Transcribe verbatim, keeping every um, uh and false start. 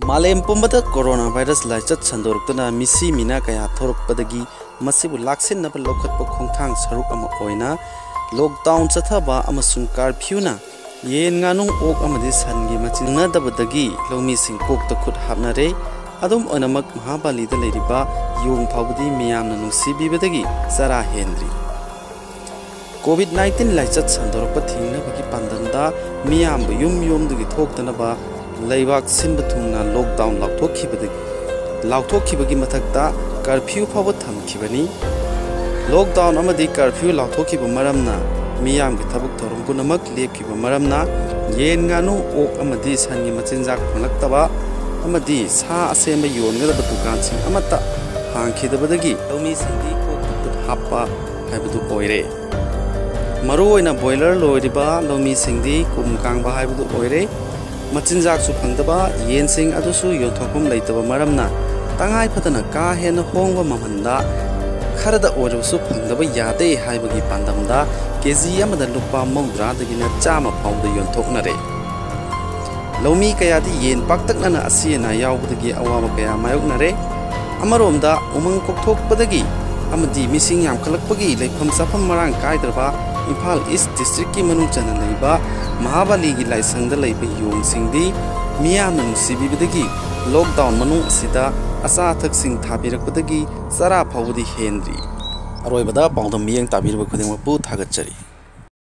ꯃꯥꯂꯦꯝ ꯄꯨꯝꯕꯗ corona virus ꯂꯥꯏꯆꯠ ꯁꯟꯗꯣꯔꯛꯇꯨꯅ ꯃꯤꯁꯤ ꯃꯤꯅꯥ ꯀꯌꯥ ꯊꯣꯔꯛꯄꯗꯒꯤ ꯃꯁꯤꯕꯨ ꯂꯥꯛꯁꯤꯟꯅꯕ ꯂꯧꯈꯠꯄ ꯈꯣꯡꯊꯥꯡ ꯁꯔꯨꯛ ꯑꯃ ꯑꯣꯏꯅ ꯂꯣꯛꯗꯥꯎꯟ ꯆꯠꯊꯕ ꯑꯃꯁꯨꯡ ꯀꯥꯔꯐ꯭ꯌꯨꯅ ꯌꯦꯟ, ꯉꯥꯅꯨ, ꯑꯣꯛ ꯑꯃꯗꯤ ꯁꯟꯒꯤ ꯃꯆꯤꯟꯅꯗꯕꯗꯒꯤ ꯂꯧꯃꯤꯁꯤꯡ ꯀꯣꯛꯇ ꯈꯨꯠ ꯍꯥꯞꯅꯔꯦ꯫ ꯑꯗꯨꯝ ꯑꯣꯏꯅꯃꯛ, ꯃꯍꯥꯕꯥꯂꯤꯗ ꯂꯩꯔꯤꯕ ꯌꯣꯡ ꯐꯥꯎꯕꯗꯤ ꯃꯤꯌꯥꯝꯅ ꯅꯨꯡꯁꯤꯕꯤꯕꯗꯒꯤ ꯆꯔꯥ ꯍꯦꯟꯗ꯭ꯔꯤ꯫ ꯀꯣꯚꯤꯗ ꯅꯥꯏꯟꯇꯤꯟ ꯂꯥꯏꯆꯠ ꯁꯟꯗꯣꯔꯛꯄ ꯊꯤꯡꯅꯕꯒꯤ ꯄꯥꯟꯗꯝꯗ ꯃꯤꯌꯥꯝꯕꯨ ꯌꯨꯝ ꯌꯨꯝꯗꯒꯤ ꯊꯣꯛꯇꯅꯕ ꯂꯩꯕꯥꯛ ꯁꯤꯟꯕ ꯊꯨꯡꯅ ꯂꯣꯛꯗꯥꯎꯟ ꯂꯥꯎꯊꯣꯛꯈꯤꯕꯗꯒꯤ, ꯂꯥꯎꯊꯣꯛꯈꯤꯕꯒꯤ ꯃꯊꯛꯇ ꯀꯔꯐ꯭ꯌꯨ ꯐꯥꯎꯕ ꯊꯝꯈꯤꯕꯅꯤ꯫ ꯂꯣꯛꯗꯥꯎꯟ ꯑꯃꯗꯤ ꯀꯔꯐ꯭ꯌꯨ ꯂꯥꯎꯊꯣꯛꯈꯤꯕ ꯃꯔꯝꯅ ꯃꯤꯌꯥꯝꯒꯤ ꯊꯕꯛ ꯊꯧꯔꯝ ꯄꯨꯝꯅꯃꯛ ꯂꯦꯞꯈꯤꯕ ꯃꯔꯝꯅ ꯌꯦꯟ, ꯉꯥꯅꯨ, ꯑꯣꯛ ꯑꯃꯗꯤ ꯁꯟꯒꯤ ꯃꯆꯤꯟꯖꯥꯛ ꯐꯪꯂꯛꯇꯕ ꯑꯃꯗꯤ ꯁꯥ ꯑꯁꯦꯝꯕ ꯌꯣꯟꯒꯗꯕ ꯗꯨꯀꯥꯟꯁꯤꯡ ꯑꯃꯠꯇ ꯍꯥꯡꯈꯤꯗꯕꯗꯒꯤ ꯂꯧꯃꯤꯁꯤꯡꯗꯤ ꯀꯣꯛꯇ ꯈꯨꯠ ꯍꯥꯞꯄ ꯍꯥꯏꯕꯗꯨ ꯑꯣꯏꯔꯦ꯫ ꯃꯔꯨꯑꯣꯏꯅ ꯕꯣꯏꯂꯔ ꯂꯣꯏꯔꯤꯕ ꯂꯧꯃꯤꯁꯤꯡꯗꯤ ꯀꯨꯝ ꯀꯥꯡꯕ ꯍꯥꯏꯕꯗꯨ ꯑꯣꯏꯔꯦ꯫ ꯃꯆꯤꯟꯖꯥꯛꯁꯨ ꯐꯪꯗꯕ, ꯌꯦꯟꯁꯤꯡ ꯑꯗꯨꯁꯨ ꯌꯣꯟꯊꯣꯛꯐꯝ ꯂꯩꯇꯕ ꯃꯔꯝꯅ ꯇꯉꯥꯏ ꯐꯗꯅ ꯀꯥ ꯍꯦꯟꯅ ꯍꯣꯡꯕ ꯃꯃꯜꯗ ꯈꯔꯗ ꯑꯣꯏꯔꯕꯁꯨ ꯐꯪꯗꯕ ꯌꯥꯗꯦ ꯍꯥꯏꯕꯒꯤ ꯄꯥꯟꯗꯝꯗ ꯀꯦꯖꯤ ꯑꯃꯗ ꯂꯨꯄꯥ ꯃꯧꯗ꯭ꯔꯥꯗꯒꯤꯅ ꯆꯥꯝꯃ ꯐꯥꯎꯕꯗ ꯌꯣꯟꯊꯣꯛꯅꯔꯦ꯫ ꯂꯧꯃꯤ ꯀꯌꯥꯗꯤ ꯌꯦꯟ ꯄꯥꯛꯇꯛꯅꯅ ꯑꯁꯤ ꯑꯅꯥ ꯌꯥꯎꯕꯗꯒꯤ ꯑꯋꯥꯕ ꯀꯌꯥ ꯃꯥꯌꯣꯛꯅꯔꯦ꯫ ꯑꯃꯔꯣꯝꯗ ꯎꯃꯪ ꯀꯣꯛꯊꯣꯛꯄꯗꯒꯤ ꯑꯃꯗꯤ ꯃꯤꯁꯤꯡ ꯌꯥꯝꯈꯠꯂꯛꯄꯒꯤ ꯂꯩꯐꯝ ꯆꯥꯐꯝ ꯃꯔꯥꯡ ꯀꯥꯏꯗ꯭ꯔꯕ ꯏꯝꯐꯥꯜ ꯏꯁ ꯗꯤꯁꯇ꯭ꯔꯤꯛꯀꯤ ꯃꯅꯨꯡ ꯆꯟꯅ ꯂꯩꯕ ꯃꯍꯥꯕꯂꯤꯒꯤ ꯂꯥꯏꯁꯪꯗ ꯂꯩꯕ ꯌꯣꯡꯁꯤꯡꯗꯤ ꯃꯤꯌꯥꯝꯅ ꯅꯨꯡꯁꯤꯕꯤꯕꯗꯒꯤ ꯂꯣꯛꯗꯥꯎꯟ ꯃꯅꯨꯡ ꯑꯁꯤꯗ ꯑꯆꯥ ꯑꯊꯛꯁꯤꯡ ꯊꯥꯕꯤꯔꯛꯄꯗꯒꯤ ꯆꯔꯥ ꯐꯥꯎꯕꯗꯤ ꯍꯦꯟꯗ꯭ꯔꯤ꯫ ꯑꯔꯣꯏꯕꯗ ꯄꯥꯎꯗꯝ ꯃꯤꯠꯌꯦꯡ ꯇꯥꯕꯤꯔꯤꯕ ꯈꯨꯗꯤꯡꯃꯛꯄꯨ ꯊꯥꯒꯠꯆꯔꯤ꯫